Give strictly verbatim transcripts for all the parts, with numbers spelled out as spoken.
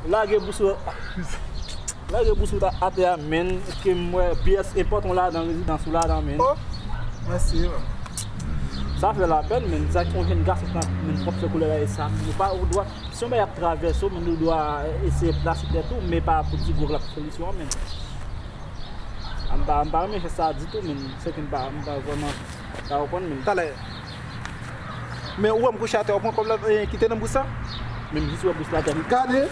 Lage bous ou, lage bous ou atè a, men, ke m wè pyès enpòtan ladan rezidans ou ladan, men. Oh, mèsi, man. Sa fè lapèn, men, sa ki yon jèn gason k ap, men, k ap fè koulè la e sa, men, ou pa, ou dwa, si yon bagay ap travèse w, men, ou dwa eseye plase tèt ou, men pa pou di gwòg la solisyon an, men. M pa, m pa renmen jès sa ditou, men, se ke m pa, m pa vrèman ka konprann, men. Talè. Men ou wè m kouche atè, ou pran kòb la, eh, ki te nan bous la? Men m jis wè bous la atè. Gade!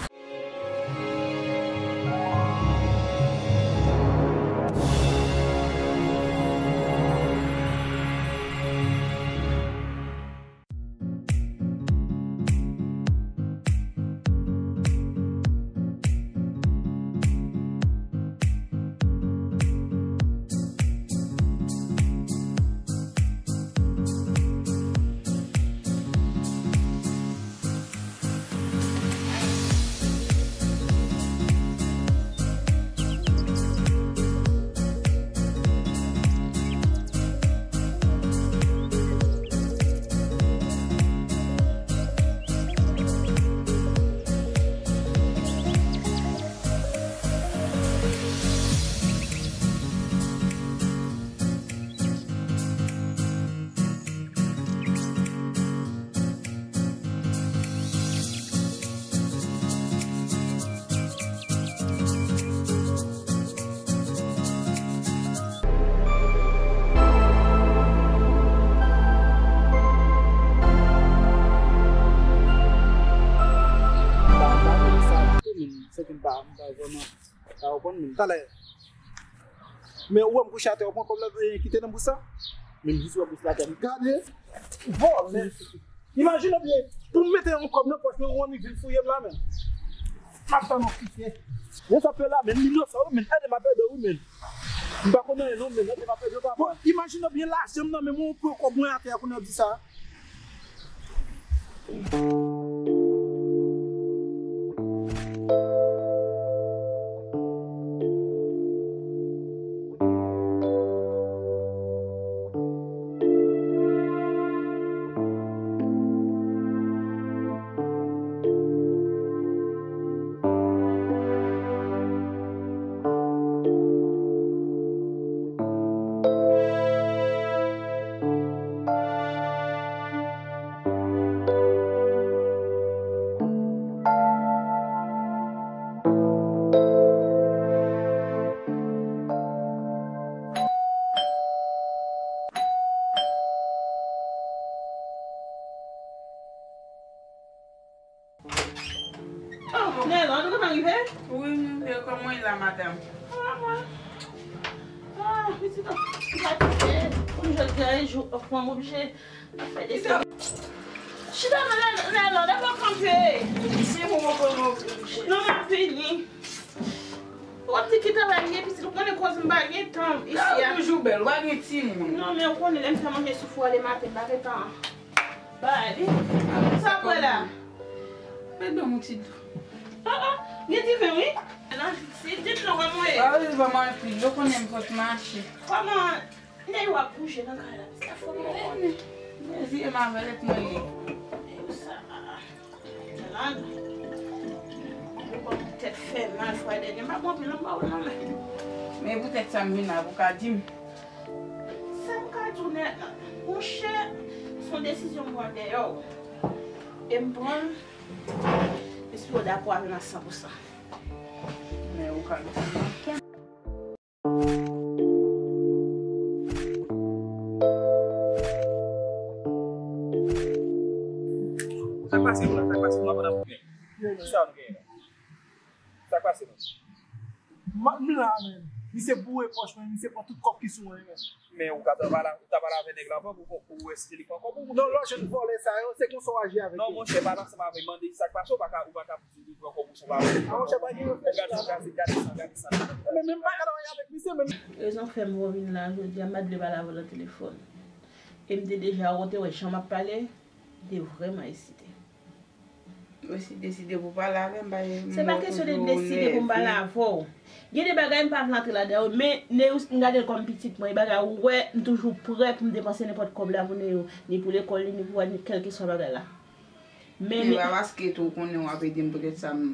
Sa, m pa, m pa vrèman ka konprann, men. Talè. Men ou wè m kouche atè, ou pran kòb la, eh, ki te nan bous la? Men m jis wè bous la atè. Gade! Vòlè! Imajine w byen, pou m mete yon kòb nan pòch mwen, ou annik vin fouye m la, men. M ap tann w kite. Bon, sa fè la, men, m inosan, wi, men, ede m ap ede w, wi, men. M pa konn anyen, non, men, ede m ap ede w, papa. Bon, imajine w byen, lajan m nan men mwen, ou pran kòb mwen atè a, kounye a w di sa. Oh, Nèlande, ou gentan rive? Wi, m rive. Kòman w ye la, madanm? Ah, mwen. Ah, pitit, m fatige. Kòm jodi a e jou òf mwen, m oblije ap fè de... Chita non, Nèlande, pa kanpe. Se bon, bon, bon, bon. Non, m ap vini. Ou ap di ki travay m ye, pitit, ou konnen koz m pa gen tan isi a. Ou toujou bèl, ou pa gen timoun. Non, men ou konnen lè m fè manje sou fou a le maten, m pa gen tan. Bay li. Sa w pran la? Mwen ban m yon ti dlo. Ah, ah, gen diven, wi. Nan, si, di m non, kòman w ye? Pa rive ban m anpil, yo konnen m pot mache. Kòman nèg w ap bouje nan kay la? Sa fò m konnen. Mezi m avè l et mwen ye. Sa, ah, ah. Nan, yo ban m tèt fè mal, frè dènye. M ap anpil anba w nan men. Men poutèt sa m vin la, pou ka di m. Sa m ka di w nèt, monchè, se yon desizyon m pran dèyè w. E m pran l, m espere w dakò avè m a san pou san. Men ou ka di m. Sa k pase nou la? Sa k pase nou la? Sa nou genyen la? Sa k pase nou? M, m la, men. Misye boure pòch mwen, misye pran tout kòb ki sou mwen, men. Men ou ka ta pale, ou ta pale avè nèg la avan pou, pou, pou wè si se li k pran kòb ou, monchè. Non, lè w jwenn vòlè sa yo, se konsa w aji avèk yo. Non, monchè, pale ansanm avè, mande li sa k pase, ou pa ka, ou pa ka di li pran kòb ou se pa vre. Ah, monchè, pa gen reflechi la. Gade, gade, gade sa, gade sa. Men, men m pa ka travay avèk misye, men. Rezon k fè m vin la jodi a, m pa t vle pale avè w nan telefòn. E m te deja wont, wè jan m ap pale, m te vrèman esite. Mwen si deside pou pale avè m, pa... Se pa kesyon de deside pou m pale avè w. Gen de bagay m pa vle antre ladan yo, men Neus, m gade l kòm pitit mwen. E bagay ou wè, m toujou prè pou m depanse nenpòt kòb la pou Neus, ni pou lekòl li, ni pou ni kèlkeswa bagay la. Men, men pa paske tou ou konnen w ap ede m, poutèt sa m,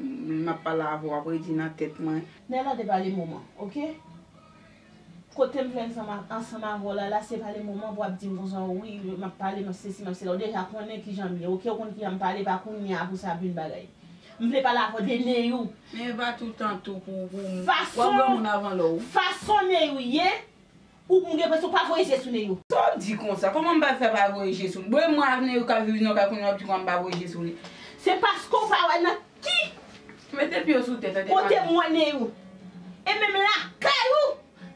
m ap pale avè w, w ap redi nan tèt mwen. Nèla te pale moman, oke? Kote m fè ansanm a- ansanm avè w la, la se pale moman pou w ap di m konsa, wi, m ap pale, m ap sesi, m ap sela. Ou deja konnen kijan m ye, oke? Ou konn kijan m pale, pa kounye a pou sa vin bagay. M vle pale avè w de Neyou. Men e pa toutan tou pou, pou, pou w ap granmoun avan lè w. Fason Neyou ye, ou m gen enpresyon pa voye je sou Neyou. Sa w ap di konsa? Kòman m pa fè pa voye je sou li? Bon, e mwen ak Neyou k ap viv nan kay kounye a, w ap di kòman m pa voye je sou li? Se paske w pa wè nan ki Mete pye w sou tèt, tande pale. Kote m wè Neyou. E menm lakay ou,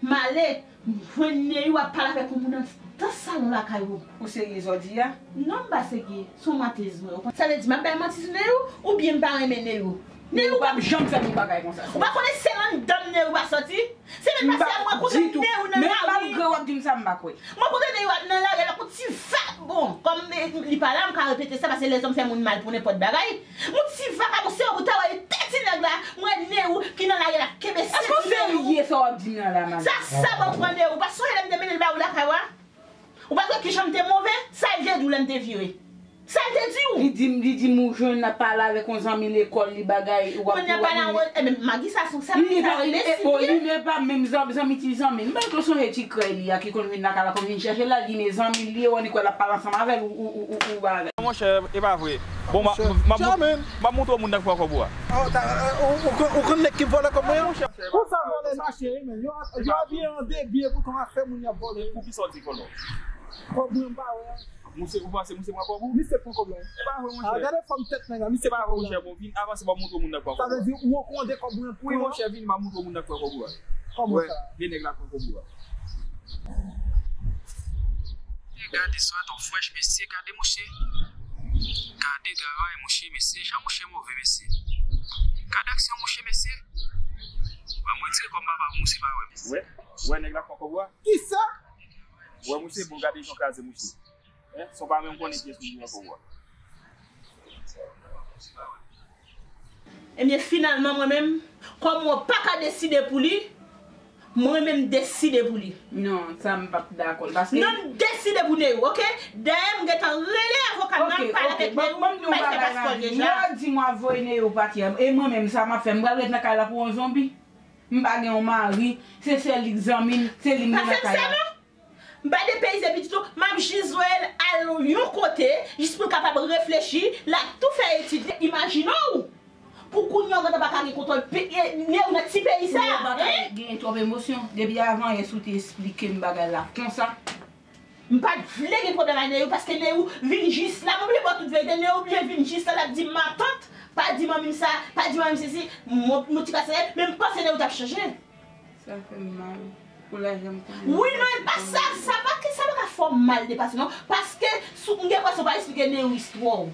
m ale, m jwenn Neyou ap pale avèk yon moun nan, nan salon lakay ou. Ou serye sa w di a? Non, m pa serye. Se yon matèz mwen. Sa vle di m ap bay manti sou Neyou, oubyen m pa renmen Neyou? Neyou p ap janm fè m yon bagay konsa. Ou pa konnen se anndan m Neyou pa sòti? Se menm pase a mwen kote Neyou nan lari. Menm malgre w ap di m sa, m pa kwè. Mwen kote Neyou nan lari, l ap yon ti vagabon. Kòm li pa la, m ka repete sa, paske lèzòm fè moun mal pou nenpòt bagay. Yon ti vagabon, se ou ta wè de ti nèg la, m wè Neyou ki nan lari la, kenbe senti Neyou. Èske w serye sa w ap di m nan la, madanm? Sa, sa ban pran Neyou. Pa sonje lè m te mennen l ba ou lakay ou a? Ou pa t wè kijan m te move? Sa l te di w lè m te vire? Sa l te di w? Li di m, li di m ou jwenn l ap pale avèk yon zanmi lekòl li bagay, ou ap, ou ap. Kounye a pale avè w, ebyen, Magi sa son, sa, li sa pa, li, e, o, li, men pa menm zanmi, zanmi ti zanmi. M pa t sonje ti krèy li a ki konn vin lakay la, konn vin chèche l la, li men zanmi l ye, ou annik wè l ap pale ansanm avè l, ou, ou, ou, ou, ou bagay. Monchè, e pa vre. Bon, m a, m a, m a moutre w moun nan k pran kòb ou a. Ou, ou, ou konn nèg ki vòlè kòb mwen an? Konsa vòlè mache, wi, men yo, yo abiye an debyen, poutan afè moun y ap vòlè. Pou ki sa w di vòlè? Kòb mwen m pa wè. Misye, ou panse misye pran kòb ou? Misye pran kòb la. E pa vre, monchè. Gade fòm tèt nèg la, misye pran kòb la. E pa vre, monchè, bon, vin avanse, m ap montre w moun nan k pran kòb ou a. Sa vle di ou konde kòb mwen pou ou? Wi, monchè, vin, m ap montre w moun nan k pran kòb ou a. Kòman sa? Wè, de nèg la pran kòb ou a. Gade sa, twò frèch, mesye, gade, monchè. Gade travay, monchè, mesye, jan monchè move, mesye. Gade aksyon, monchè, mesye. Ban m retire kòb m papa pou misye pa wè, mesye. Wè, wè, nèg la pran kòb ou a. Kisa? Wè, monchè, bon, gade jan w kraze, monchè. Hein? Sa w pa menm konnen kiyès moun ki pran kòb ou a. Ebyen, finalman, mwen menm, kòm mwen pa ka deside pou li, mwen menm deside pou li. Non, sa m p ap dakò l, paske. Non, m deside pou Neyou, oke? Dayè, m gentan rele avoka m nan, pale avèk Neyou, m bay fè paspò l deja. Yo di mwen ap voye Neyou pati a, e mwen menm, sa m ap fè? M pral ret nan kay la kou yon zonbi? M pa gen yon mari, se sèl li k zanmi m, se li m gen nan kay la. Pa fè m sa, non! M pa depeyize pitit ou, m ap jis voye l al yon kote, jis pou l kapab reflechi, l ap tou fè etid li. Imajine w! Pou kounye a, w gentan pa ka gen kontwòl pe- e, Neyou nan ti peyi sa a, hein? Neyou pa ka gen twòp emosyon. Depi avan yè si w te esplike m bagay la konsa. M pa t vle gen pwoblèm ak Neyou, paske Neyou vin jis la, m oblije ba w tout verite, Neyou oblije vin jis la, l ap di m matant, pa di manmi m sa, pa di manmi m sesi, m, m ti ka serye, men m panse Neyou t ap chanje. Sa fè m mal pou lajan m konnen. Wi, non, e pa sa, sa pa, sa pa ka fè w mal depase, non. Paske, sou, m gen enpresyon w pa esplike Neyou istwa w.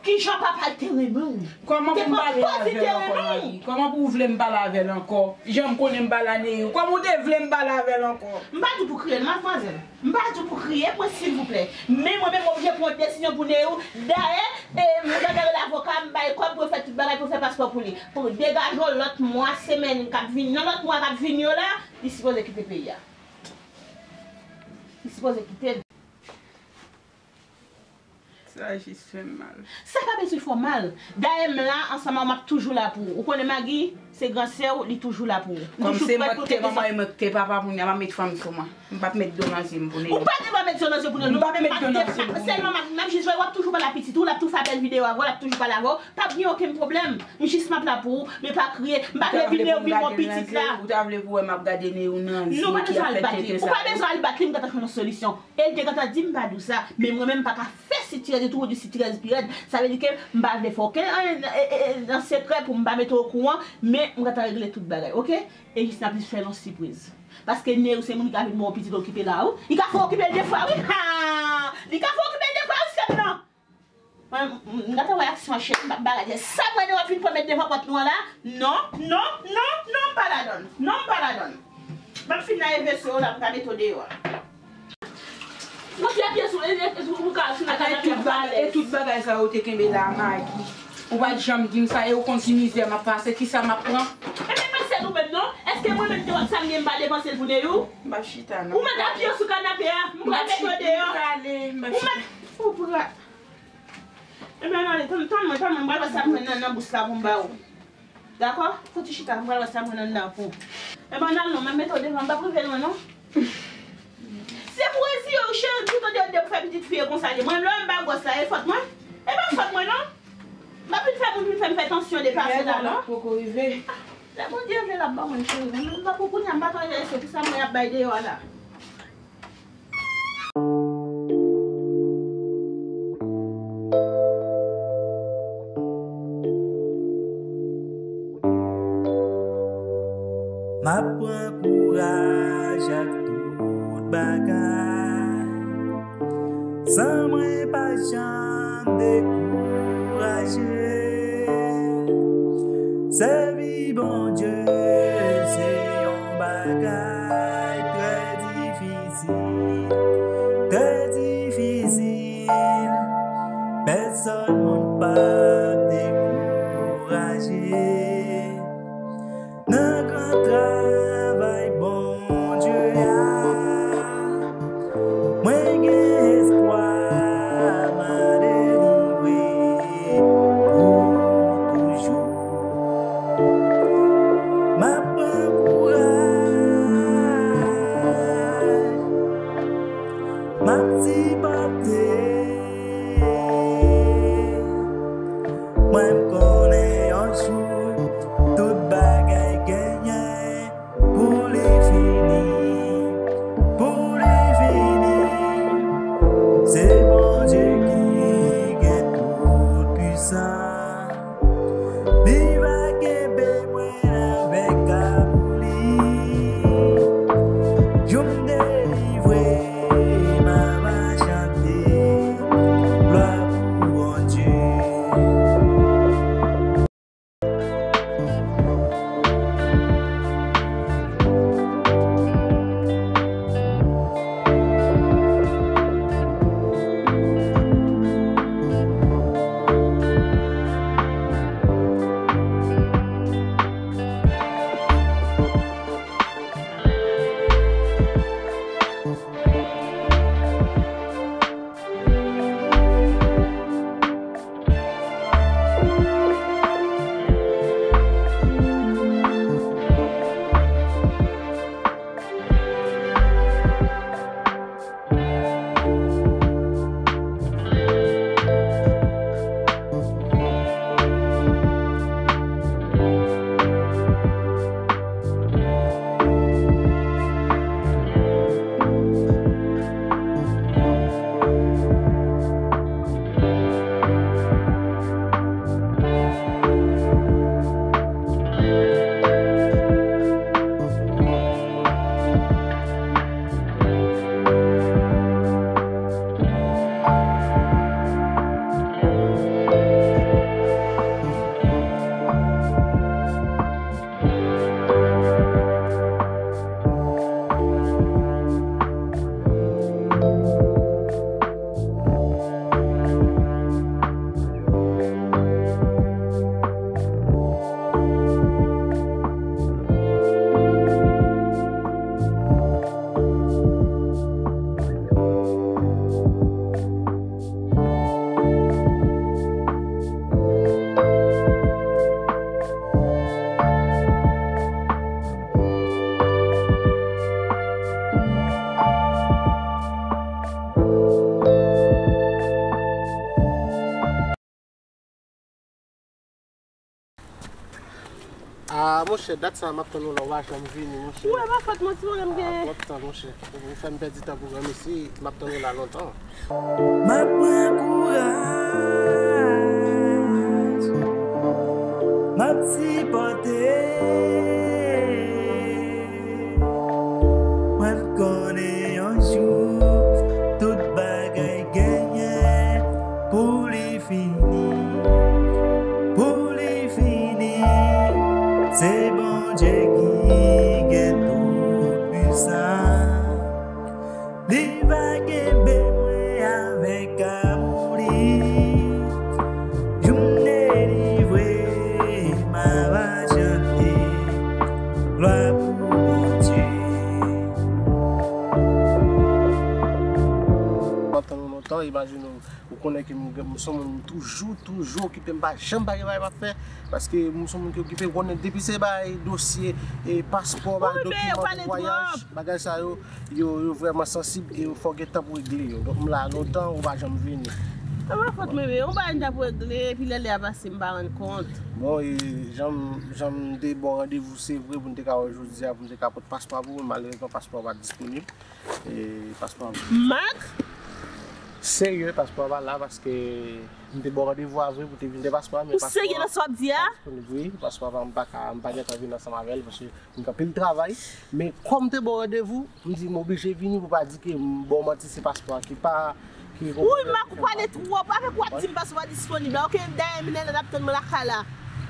Kijan papa l te renmen w? Kòman pou m pale avè l ankò, Magi? Kòman pou w vle m pale avè l ankò? Jan m konnen m pale a Neyou. Kòman w te vle m pale avè l ankò? M pa di w pou kriye, non, madmwazèl. M pa di w pou kriye, mwen, silvouplè. Men mwen menm, m oblije pran yon desizyon pou Neyou. Dayè, e, m gentan rele avoka, m bay kòb pou yo fè tout bagay, pou yo fè paspò pou li. Pou degaje w lòt mwa, semèn k ap vini, nan lòt mwa k ap vini yo la, li sipoze kite peyi a. Li sipoze kite. Sa jis fè m mal. Sa pa bezwen fè w mal. Dayè, m la, ansanm ak ou, m ap toujou la pou ou. Ou konnen Magi, se gran sè w, li toujou la pou ou. Kòm se mwen k te manman e mwen k te papa, kounye a m ap met fanm sou mwen. M p ap met do nan zye m pou Neyou. Ou pa gen dwa met do nan zye pou Neyou. M p ap met do nan zye m pou Neyou. Sèlman m ap, m ap jis wè w ap toujou pale a pitit ou, l ap tou fè bèl videyo avè w, l ap toujou pale avè w. P ap gen okenn pwoblèm. M jis m ap la pou ou, men pa kriye. M pa vle vin Neyou vin wè pitit la. Ou ta vle pou wè m ap gade Neyou nan zye ki ap fè tenten sa. Non, ou pa bezwen al bat li, m gentan jwenn yon solisyon. E l te gentan di m pa di w sa, men mwen menm m pa ka fè sitirèz, li toujou di sitirèz pi rèd. Sa vle di ke m pa vle fè okenn anyen nan, e, e, e, nan sekrè pou m pa mete w okouran, men m gentan regle tout bagay, oke? E jis n ap jis fè l yon sipriz. Paske Neyou se moun ki ka vin ba w pitit okipe la, wi. Li ka fè w okipe l de fwa, wi. Ha! Li ka fè w okipe l de fwa, wi, sè m nan. Mwen, m, m gentan wè aksyon an, cheri, m p ap bagay. Sa mwen wè w ap vin pran met devan pòt nou an la. Non, non, non, non, m pa ladann. Non, m pa ladann. M ap fin lave veso yo la, m ka mete w deyò a. Mwen fè pye sou, e, e, sou, ou ka, sou nan kanapè a, m pa alèz. E tout bagay sa yo te kenbe la, Magi. Ou pa t janm di m sa, e ou konn ki mizè m ap pase, kisa m ap pran? Ebyen, pase nou menm, non? Èske mwen menm te wè sa m gen, m pa depanse l pou Neyou? M p ap chita, non. Ou mèt apye sou kanapè a, m pral mete w deyò. M prale, m p ap chita. Ou mèt, ou pral. Ebyen, ale, tann, tann mwen, tann mwen, m pral wè sa m jwenn nan, nan bous la pou m ba ou. Dakò? Fouti chita, m pral wè sa m jwenn anndan pou ou. Ebyen, al non, men mete w devan, m p ap rive lwen, non. Se pou reziye w, cheri, pou tande yo de pou fè pitit fi yo konsa, li. Mwen, lè m pa gwòs la, e fòt mwen? E pa fòt mwen, non. M ap vin fè moun vin fè m fè tansyon depase la, non. Poko rive. Lè Bondye vle, l ap ban mwen, cheri. Men m pa pou kounye a, m pa tande se pou sa mwen ap bay deyò a la. M ap pran kouraj ak tout bagay. San mwen pa janm dekouraje. Sèvi Bondye se yon bagay trè difisil, trè difisil. Pèsòn moun p ap dekouraje. Nan gran travay Bondye a, mwen gen espwa, m a delivre pou toujou. M ap pran kouraj, m ap sipòte. Mwen m konnen yon jou, tout bagay genyen pou li fini, pou li fini. Se Bondye ki gen tout pwisan. Li va kenbe mwen avèk amou li. Jou m delivre, m ava chante glwa pou Bondye. Ah, monchè, dat sa m ap tann ou la, ou pa janm vini, monchè. Ou wè, pa fòt mwen, ti pwoblèm gen. Ah, twòp tan, monchè. Ou fè m pèdi tan pou granmesi, m ap tann ou la lontan. M ap pran kouraj, m ap sipòte. Mwen konnen yon jou, tout bagay genyen pou li fini, pou li fini. Se Bondye ki gen tout pwisan. Li va kenbe mwen avèk amou li. Jou m delivre, m ava chante glwa pou Bondye. M ap tann ou lontan, imajine w, ou Konnen ke m, m se yon moun toujou, toujou okipe, m pa janm pa gen bagay m ap fè, paske m se yon moun ki okipe, konnen depi se bagay dosye, e paspò, bagay dokiman pou vwayaj, bagay sa yo, yo, yo vrèman sansib e fò w gen tan pou regle yo. Donk m la lontan, ou pa janm vini. Sa pa fòt mwen, men yon bagay m t ap regle, epi lè lè a pase, m pa rann kont. Bon, e jan m, jan m te ba w randevou, se vre, pou n te ka wè jodi a, pou n te ka pot paspò pou ou, malerezman, paspò a pa disponib. E paspò a. Mak? Serye, paspò a pa la paske m te ba w randevou a vre pou te vin fè paspò a, men paspò a pa disponib. Ou serye nan sa w ap di a? Wi, paspò a pa, m pa ka, m pa gentan vin ansanm avè l paske m gen anpil travay. Men kòm m te ba w randevou, m di m oblije vini pou pa di ke m ba w manti, se paspò a ki pa, ki gen pwoblèm. Wi, Mak, ou pale twòp. Avèk w ap di m paspò a pa disponib la. Oke, dayè, m nan ap tann mwen lakay la.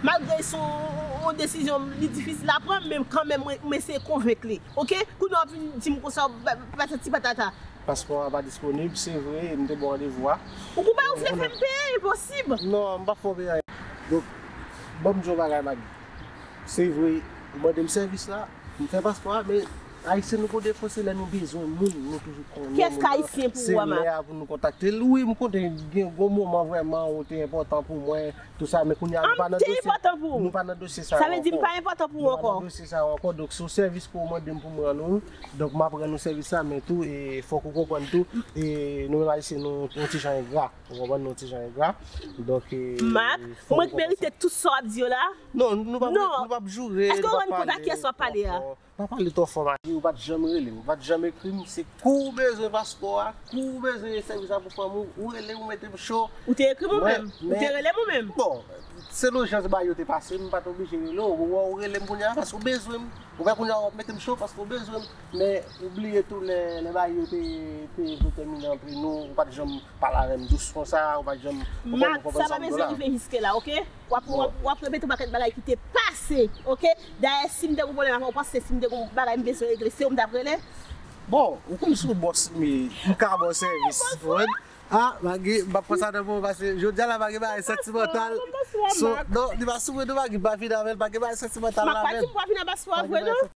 Malgre se yon, yon desizyon li difisil a pran, men kanmenm, mwen, mwen eseye konvenk li. Oke? Kounye a w ap vin di m konsa, patati patata. Paspò a pa disponib, se vre, m te ba w randevou a. Ou konprann ou vle fè m peye, enposib. Non, m p ap fè w peye anyen. Donk, ban m di w yon bagay, Magi. Se vre, ou mande m sèvis la, m fè paspò a, men Ayisyen nou gon defo, se lè nou bezwen moun, nou toujou konnen moun nan, se lè a pou nou kontakte l. Wi, m konnen gen gon moman vrèman ou te enpòtan pou mwen, tou sa, men kounye a nou pa nan dosye, nou pa nan dosye sa yo ankò. Sa vle di m pa enpòtan pou ou ankò. Nou pa nan dosye sa yo ankò, donk se yon sèvis ke w mande m pou m rann ou, donk m ap rann ou sèvis la, men tou, e fòk ou konprann tou, e nou menm Ayisyen, nou yon ti jan engra. Ou konprann, nou ti jan engra. Donk, e, Mak, mwen k merite tout sa w ap di yo la? Non, nou p ap, nou p ap joure, nou p ap pale twò fò. Pa pale twò fò, Magi, ou pa t janm rele m, ou pa t janm ekri m, se kou w bezwen paspò a, kou w bezwen sèvis la pou fanmi w, ou rele m, ou mete m cho. Ou te ekri m ou menm? Ou te rele m ou menm? Bon, se nan jan bagay yo te pase, m pa t oblije rele w, ou wè ou rele m kounye a, paske w bezwen m. Ou wè kounye a w ap mete m cho paske w bezwen m. Men ou bliye tou lè, lè bagay yo te, te vle tèmine antre nou, ou pa t janm pale avè m dous konsa, ou pa t janm, ou konprann, ou konprann sa m di w la. Mak, sa pa bezwen rive jiske la, oke? W ap, w ap, w ap repete yon pakèt bagay ki te pase, oke? Dayè, si m te gon pwoblèm avè w, ou panse si m te gon bagay m bezwen regle, se ou m t ap rele? Bon, ou konn sou bòs, men m ka ba w sèvis, ou konprann? Ah, Magi, m p ap pran sa nan men w, paske jodi a la, Magi, bagay santimantal. So, non, li pa sou mwen, non, Magi, m pa vin avè l, pa gen bagay santimantal la avè l. Mak, pa di m w ap vin avè l, se pa vre, non?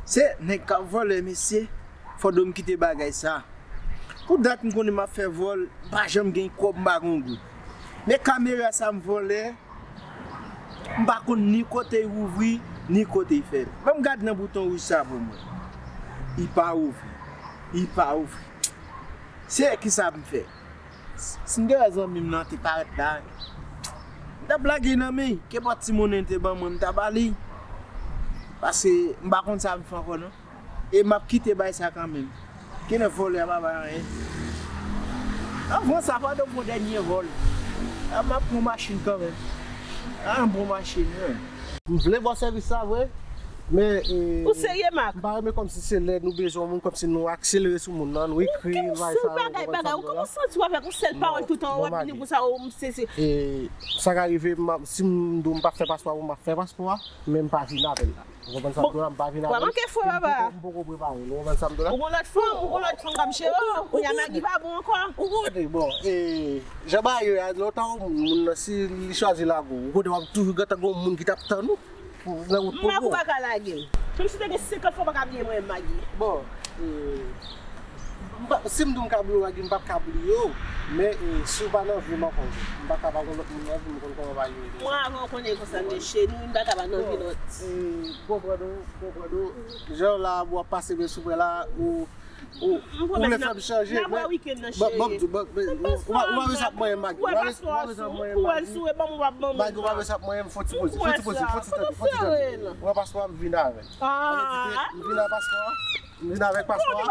Se nèg k ap vòlè, mesye. Fò do m kite bagay sa. Pou dat m konnen m ap fè vòl, m pa janm gen kòb, m pa gon goud. Men kamera sa m vòlè, m pa konn ni kote y ouvri, ni kote y fèmen. Ban m gad nan bouton wouj sa pou mwen. Li pa ouvri. Li pa ouvri. Se kisa m fè? Si m te wè zanmi m nan te parèt la, m t ap lage nan men l. Kenpòt ti monnen l te ban mwen, m ta ba li. Paske m pa konn sa m fè ankò non. E m ap kite bay sa kanmenm. Genlè vòlè a pa bay anyen. Anvan sa, pandan m fè yon dènye vòl, a, m ap pran machin kanmenm. A, yon bon machin, wi. M vle ba w sèvis sa vre, men, e, ou serye, Mak? M pa renmen kòmsi se lè nou bezwen yon moun, kòmsi nou akselere sou moun nan, nou ekri l, bagay sa yo, ou konprann sa m di w la? Ou kòmanse santi w avèk yon sèl pawòl toutan, w ap vini konsa, o, m sezi. E, sa ka rive, m ap, si m di w m p ap fè paspò pou m, m ap fè paspò a, men m pa vin avè l la. Ou konprann sa m di w la, m pa vin avè l. Bon, w ap manke fò, papa. M poko, m poko prepare l, ou konprann sa m di w la? Ou gon lòt fanm, ou gon lòt fanm k ap jere w. Kounye a Magi pa bon ankò. Ou konnen, bon, e, jan bagay yo ye a, lè w ta wè moun nan, si li chwazi lage w, ou konnen w ap toujou gentan gon moun ki t ap tann ou nan wout pou ou. Mak, ou pa ka lage m. Menm si w te gen senkant fwa, w pa ka bliye mwen, Magi. Bon, e, M pa, si m di w m ka bliye w, m p ap ka bliye w. Men, e, si w pa nan vi m ankò, m pa ka pa gen lòt moun nan vi m, konn kòman w va jere. Mwen, avan w konnen konsa, mesye, nou youn pa ka pa nan vi lòt. E, konprann ou, konprann ou. Jan w la, w ap pase men sou mwen la, ou, ou, ou vle fè m chanje, men, ban m di w, ban, ou pa bezwen ap manyen m, Magi. Ou pa bezwen ap manyen m, Magi. Magi, ou pa bezwen ap manyen m, fò ti poze, fò ti poze, fò ti tande, fò ti tande. Ou wè paspò a, m vin avè l. Sa vle di ke m vin ak paspò a. M vin avèk paspò a.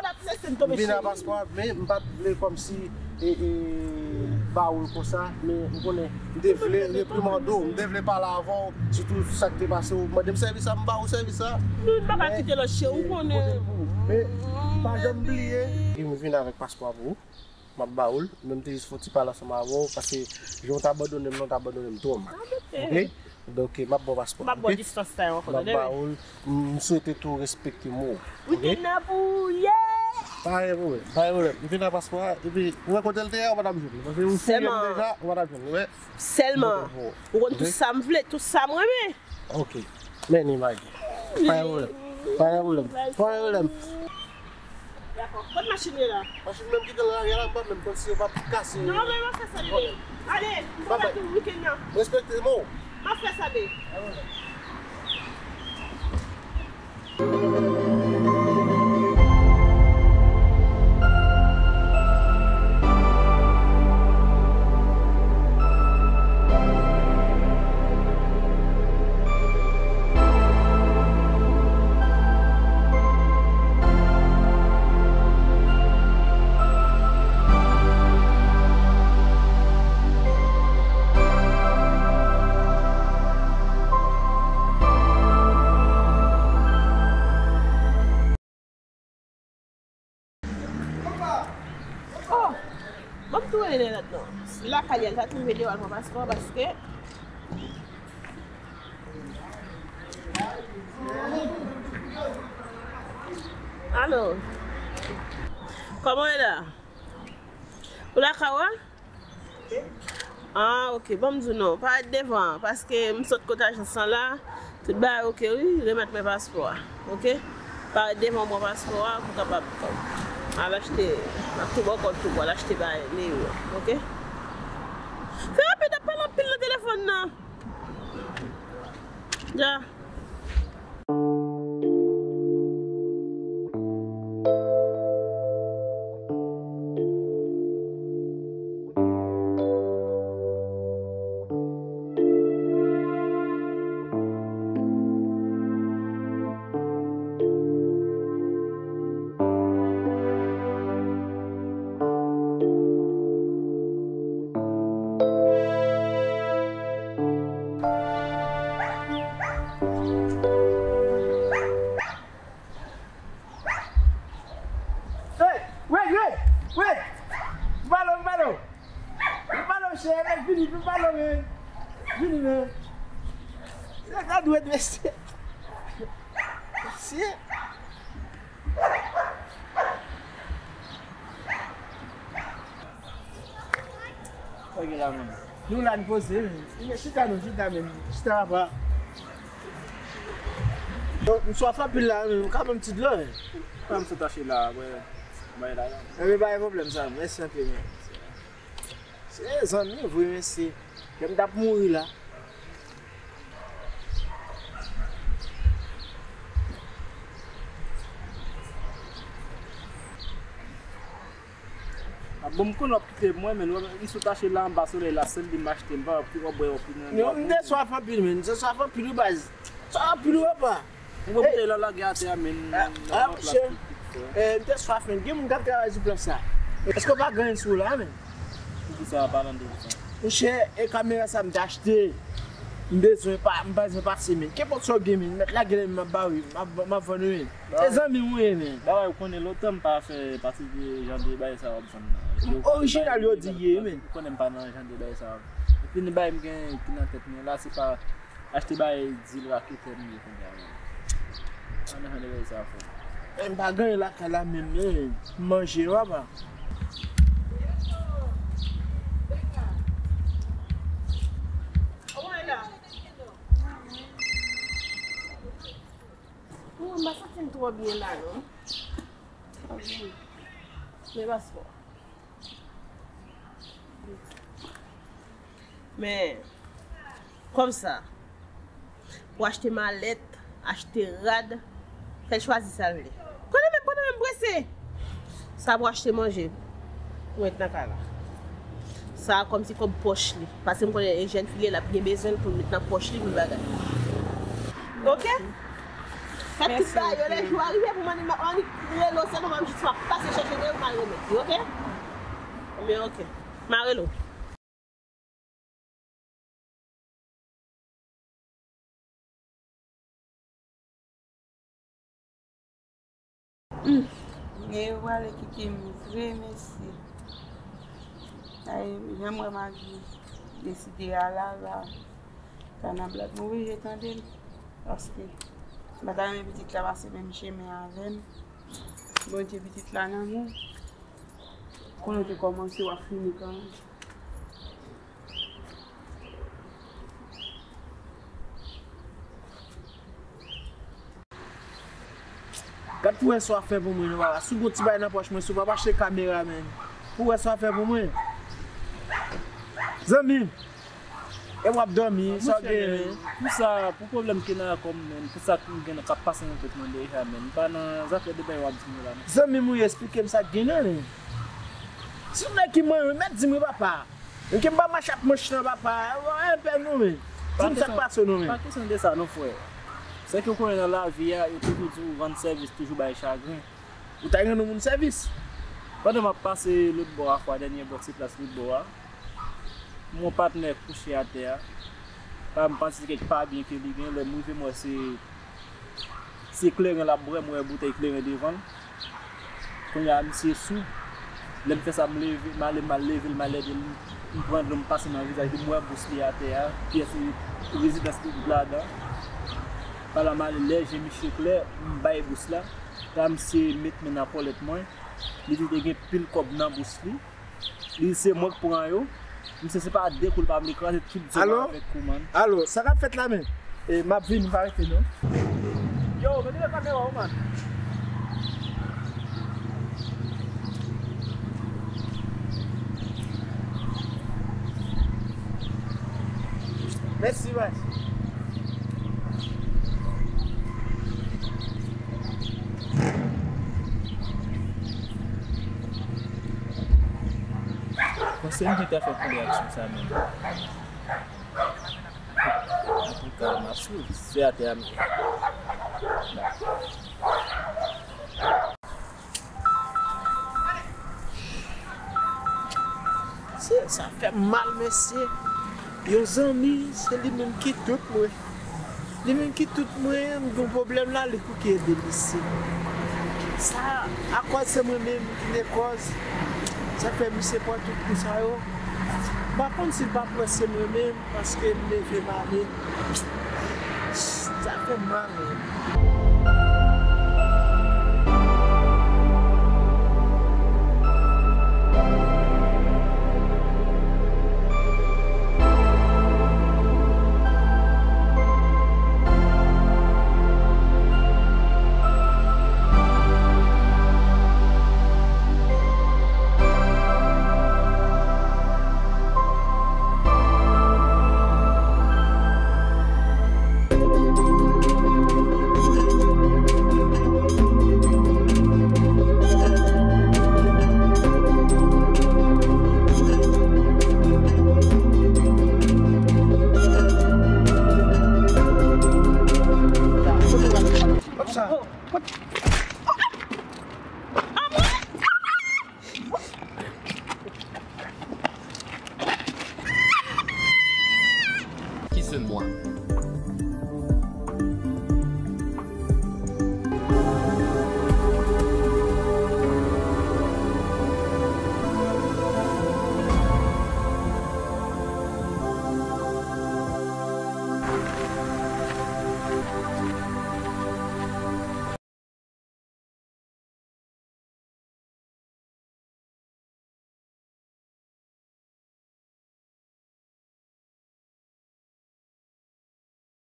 M vin ak paspò a, men m pa t vle kòmsi, e, e, ba ou l konsa, men m konnen m te vle reprimande w, m te vle pale avè w, sitou sa k te pase w. Mande m sèvis a, m ba ou sèvis a. Nou pa ka kite lòt cheri, ou konnen. Men, pa janm bliye. E m vin avèk paspò a pou ou. M ap ba ou l, men m te jis fè yon ti pale ansanm avè w, paske jan w t abandone m nan, w t abandone m twò mal. Oke? Donk, m ap ba w paspò a, oke? M ap ba w distans sa yo ankò, tande, wi. M ap ba ou l, m swete tou w respekte mo w, oke? Weekend nan pou ou ye! Pa gen pwoblèm, pa gen pwoblèm. M vin ak paspò a, epi, ou wè kote l te ye a, ou pa t ap jwenn li. Paske ou fouye m deja, ou pa t ap jwenn li, ou wè? Sèlman, ou konn tout sa m vle, tout sa m renmen. Oke. Men li, Magi. Pa gen pwoblèm. Pa gen pwoblèm. Pa gen pwoblèm. Dakò. Kot machin yo la? Machin menm kite l lari a la, m pa menm konn si yo p ap kase. Non, men m ap fè sa bebe. Ale, m pral tou weekend nan. Respekte mo. M ap fè sa bebe. Oh! Ban m tou rele nènèt non. Lakay li a, l ta tou rele yo al pran paspò paske. Alo. Kòman w ye la? Ou lakay ou a? Ah, oke, ban m di w non. Parèt devan an, paske m sot kot ajans lan la, tout bagay oke, wi, remèt mwen paspò a, oke? Parèt devan an, pran paspò a, pou w kapab al achte, m ap tou bò kò w tou, pou w al achte bagay, Leo, oke? Fè rapid, ap pale anpil nan telefòn nan. Dja. Hey, wait, wait, wait! Valo, valo! Valo, chè, vini, valo, men! Vini, men! Se sa dwèt, mesye! Mesye! Sa gen la menm? Nou la n poze, men. Chita non, chita menm. Chita apa. Yo, m swaf anpil la, men. Ou ka ban m ti dlo, men? Frè m sot achte la, wè. Bay la, la. Ebyen, pa gen pwoblèm sa, mèsi anpil, men. Se zanmi vre, men se. Kè m t ap mouri la. Ah, bon, m konnen w ap kite mwen, men m sot achte la anba solèy la, sèl li m achte, m pa wè w bwè w pi nan. Non, m te swaf anpil, men, m te swaf anpil, wi, baz. Swaf anpil, wi, papa. Ou wè boutèy la lage atè a, men, ah, nan plas plastik, eh, m te swaf, men. Gen moun k ap travay sou plas la. Èske w pa gen anyen sou ou la, men? Poukisa w ap pale de sa? Monchè, e kamera sa m te achte. M bezwen pa, m pa bezwen pase, men. Kenpòt sa w gen, men. Mèt lage l, m ap ba w, m ap, m ap vann ou, men. Se zanmi m ou ye, men. Bagay ou konnen lontan m pa fè pati de jan de bagay sa w ap vann nan. Orijinal yo di ye, men. Ou konnen m pa nan jan de bagay sa. Epi ni bagay m gen ki nan tèt mwen la, se pa achte bagay dil raketè m ye kounye a, men. Pa nan jan de bagay sa, frè. Men m pa gen anyen lakay la menm, men. M manje, papa. Ou wè la? Mwen, m pa santi m twò byen la, non. Twò byen. Gen paspò. Men, kòb sa, pou achte malèt, achte rad, fè l chwazi sa l vle. Konnen menm, konnen menm prese. Sa pou achte manje, pou met nan kay la. Sa kòmsi kòb pòch li. Paske m konnen e jèn fi l ye, l ap gen bezwen l pou l met nan pòch li, pou l bagay. Oke? Fè tout bagay yo, lè jou a rive pou m annik, m annik rele w sèlman, m ap jis m ap pase chèche de ou, m al remèt li, oke? Ebyen, oke. M a rele w. Hum, gen yo prale kite m vre, mesye. Ay, jan m wè Magi deside al la, la, kanab la, m oblije tande l. Paske m pa ta renmen pitit la pase menm chemen avè m. Bondye, pitit la nan men w. Konnen w te kòmanse, w ap fini kanmenm. Gad pou wè sa w ap fè pou mwen, non, papa. Si w gon ti bagay nan pòch mwen, si w pa mache kamera, menn. Pou wè sa w ap fè pou mwen. Zanmi m, e w ap dòmi, sa w genyen? Pou sa, pou pwoblèm ke nan kò m, menn, pou sa k gen k ap pase nan tèt mwen deja, menn. M pa nan zafè de bagay w ap di m yo la, non. Zanmi m, ou esplike m sa k gen nan, menn. Si w nèg ki mwen, mèt di m wi, papa. Menm ke m pa mache ak manch lan, papa. Anyen pè nou, men. Di m sa k pase w, non, men. Pa kesyon de sa, non, frè. Sèke w konnen nan lavi a, yo toujou di w rann sèvis toujou bay chagren. Ou t al rann yon moun sèvis? Pandan m ap pase lòt bò a, fwa dènye bò, ti plas lòt bò a, m wè yon patnè kouche atè a. Pa m panse se kèk pa byen ke li gen, lè m rive m wè se Se kleren l ap bwè, m wè boutèy kleren devan l. Kounye a, misye sou. Lè m fè sa, m leve, m ale, m al leve l, m al ede l, m pran dlo, m pase nan vizaj li, m wè bous li atè a, pyès rezidans li tout ladan. Pa la, m ale lè je misye klè, m bay bous la. La, misye met men nan kòlèt mwen. Li di te gen pil kòb nan bous li. Li se mwen k pran yo. Misye se pa de kou l pa vle kraze tout zòb avèk kou, man. Alo, sa k ap fèt la, men? E, m ap vini, pa rete, non. Yo, retire kamera w, man. Mèsi, baz. Panse m gentan fè pou reyaksyon sa menm. Antouka, m ap swiv. Se atè a m ye. Se, sa fè m mal, mesye. Yon zanmi, se li menm ki tout mwen. Li menm ki tout mwen, m gen pwoblèm la, li pou ki ede misye. Sa, akòz se mwen menm ki te kòz, sa fè misye pran tout kou sa yo. M pa konn si l pa panse mwen menm, paske m leve m ale. Sa fè m mal, menm.